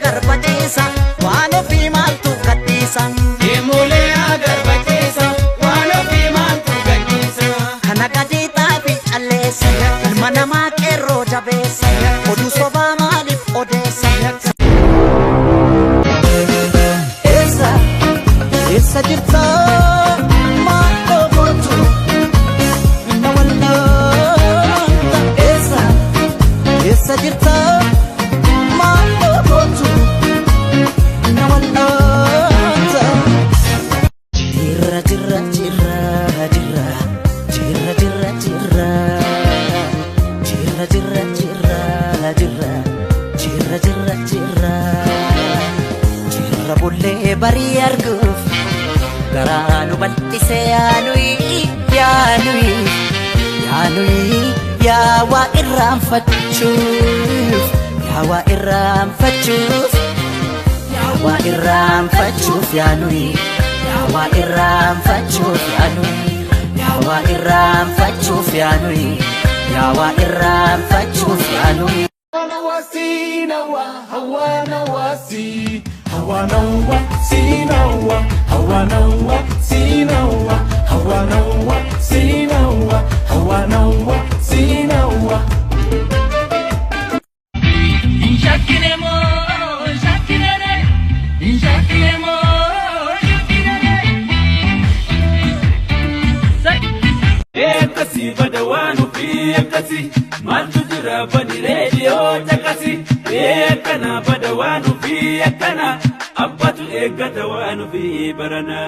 garba ciisa, waan ofii maaltu gadhiisa. Deemulee agarba ciisa, waan ofii maaltu gadhiisa. Kana gadi xaafi calleessa, ilma namaa qeerroo jabeessa, oduu sobaa maaliif odeessa? Eessa, eessa jirta maaloo gootu na wallaanta? Eessa, eessa jirta maaloo gootu na wallaanta? Jirra jirra jirra jirra jirra jirra jirra jirra jirra jirra jirra jirra jirra jirra jirra bullee barii arguuf garaa nu bal'ise yaanuyi yaanuyi yaanuyi yaa waa irraanfachuuf yaa waa irraanfachuuf yaa waa irraanfachuuf yaanuyi yaa waa irraanfachuuf yaanuyi yaa waa irraanfachuuf yaanuyi yaa waa irraanfachuuf yaanuyi. Sinawa, hawanawa, si, hawanawa, sinawa, hawanawa, sinawa, hawanawa, sinawa, hawanawa, sinawa. Shakkine moo shakkinere, shakkine moo shakkinere. Akkasii bada waan ofii akkasii maaltu jira bani reediyoo caqasi akkana bada waan ofii akkana abbatu eeggata waan ofii barana.